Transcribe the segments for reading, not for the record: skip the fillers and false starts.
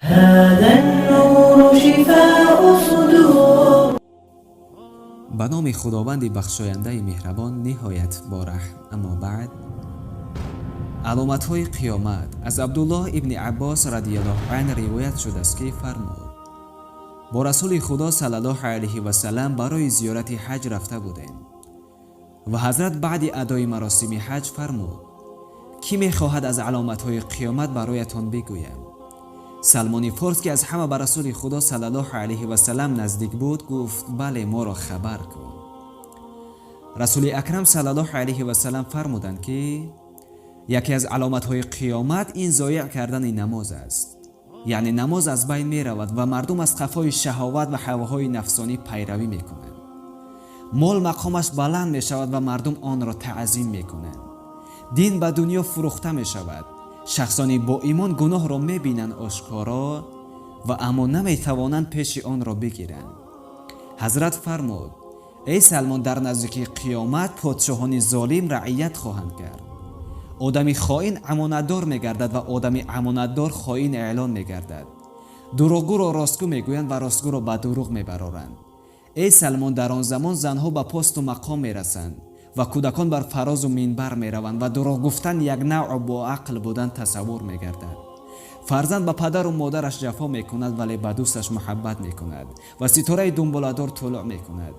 هذا النور شفاء صدور. Ба номи Худованди бахшояндаи меҳрабон, ниҳоят бораҳм. Аммо баъд, аломатҳои қиёмат. Аз Абдуллоҳ ибни Аббос радиаллоҳу ан ривоят шудааст, ки фармуд: бо Расули Худо саллаллоҳу алайҳи васалам барои зиёрати ҳаҷ рафта будем ва ҳазрат баъди адои маросими ҳаҷ фармуд: «Кӣ мехоҳад аз аломатҳои қиёмат бароятон бигӯям?» Салмони Форс, ки аз ҳама ба Расули Худо саллаллоҳу алайҳи васалам наздик буд, гуфт: «Бале, моро хабар кун». Расули Акрам саллаллоҳу алайҳи васалам фармуданд, ки яке аз аломатҳои қиёмат ин зоеъ кардани намоз аст, яъне намоз аз байн меравад ва мардум аз қафои шаҳоват ва ҳавоҳои нафсонӣ пайравӣ мекунанд. Мол мақомаш баланд мешавад ва мардум онро таъзим мекунанд. Дин ба дунё фурӯхта мешавад. Шахсони боимон гуноҳро мебинанд ошкоро ва аммо наметавонанд пеши онро бигиранд. Ҳазрат фармуд: «Эй Салмон, дар наздикии қиёмат подшоҳони золим раъият хоҳанд кард. Одами хоин амонатдор мегардад ва одами амонатдор хоин эълон мегардад. Дурӯғгӯро ростгӯ мегӯянд ва ростгӯро ба дурӯғ мебароранд. Эй Салмон, дар он замон занҳо ба посту мақом мерасанд ва кӯдакон бар фарозу минбар мераванд ва дурӯғ гуфтан як навъ бо ақл будан тасаввур мегардад. Фарзанд ба падару модараш ҷафо мекунад, вале ба дӯсташ муҳаббат мекунад ва ситораи думболадор тулӯъ мекунад.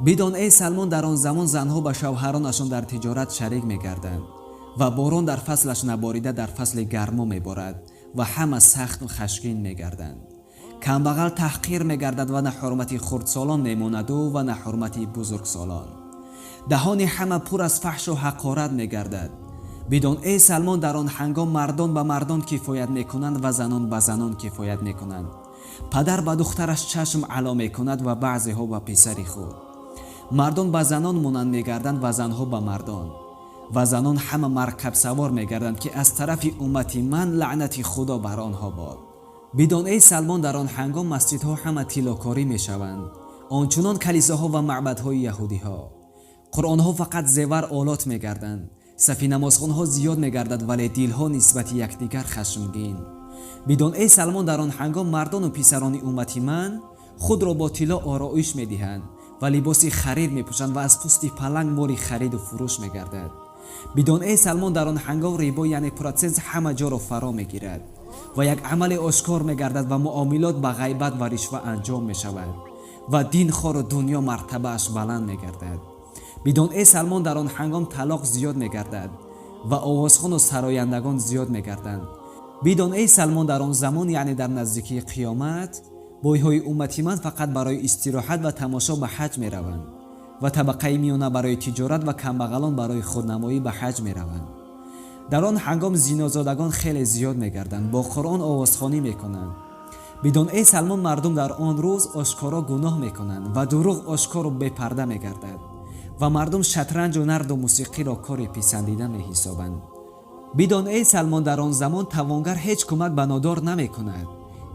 Бидон, эй Салмон, дар он замон занҳо ба шавҳаронашон дар тиҷорат шарик мегарданд ва борон дар фаслаш наборида, дар фасли гармо меборад ва ҳама сахту хашгин мегарданд. Камбағал таҳқир мегардад ва на ҳурмати хурдсолон мемонаду ва на ҳурмати бузургсолон. Даҳони ҳама пур аз фаҳшу ҳақорат мегардад. Бидон, эй Салмон, дар он ҳангом мардон ба мардон кифоят мекунанд ва занон ба занон кифоят мекунанд. Падар ба духтараш чашм ало мекунад ва баъзеҳо ба писари худ. Мардон ба занон монанд мегарданд ва занҳо ба мардон ва занон ҳама маркабсавор мегарданд, ки аз тарафи уммати ман лаънати Худо бар онҳо бод. Бидон, эй Салмон, дар он ҳангом масҷидҳо ҳама тиллокорӣ мешаванд, ончунон калисоҳо ва маъбадҳои яҳудиҳо. Қуръонҳо фақат зевар олот мегарданд. Сафи намозхонҳо зиёд мегардад, вале дилҳо нисбати якдигар хашмгин. Бидон, эй Салмон, дар он ҳангом мардону писарони уммати ман худро бо тилло ороиш медиҳанд ва либоси харир мепӯшанд ва аз пӯсти паланг моли хариду фурӯш мегардад. Бидон, эй Салмон, дар он ҳангом рибо, яъне процент, ҳама ҷоро фаро мегирад ва як амали ошкор мегардад ва муомилот ба ғайбат ва ришва анҷом мешавад ва дин хору дунё мартабааш баланд мегардад. Бидон, эй Салмон, дар он ҳангом талоқ зиёд мегардад ва овозхону сарояндагон зиёд мегарданд. Бидон, эй Салмон, дар он замон, яъне дар наздикии қиёмат, бойҳои уммати ман фақат барои истироҳат ва тамошо ба ҳаҷ мераванд ва табақаи миёна барои тиҷорат ва камбағалон барои худнамоӣ ба ҳаҷ мераванд. Дар он ҳангом зинозодагон хеле зиёд мегарданд, бо Қуръон овозхонӣ мекунанд. Бидон, эй Салмон, мардум дар он рӯз ошкоро гуноҳ мекунанд ва дурӯғ ошкору бепарда мегардад ва мардум шатранҷу нарду мусиқиро кори писандида меҳисобанд. Бидон, эй Салмон, дар он замон тавонгар ҳеҷ кӯмак ба нодор намекунад,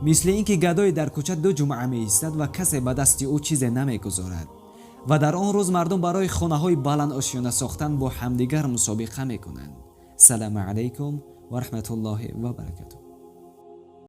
мисли ин ки гадое дар кӯча ду ҷумъа меистад ва касе ба дасти ӯ чизе намегузорад. Ва дар он рӯз мардум барои хонаҳои баландошёна сохтан бо ҳамдигар мусобиқа мекунанд. Саламу алайкум ва раҳматуллоҳи ва баракатуҳ.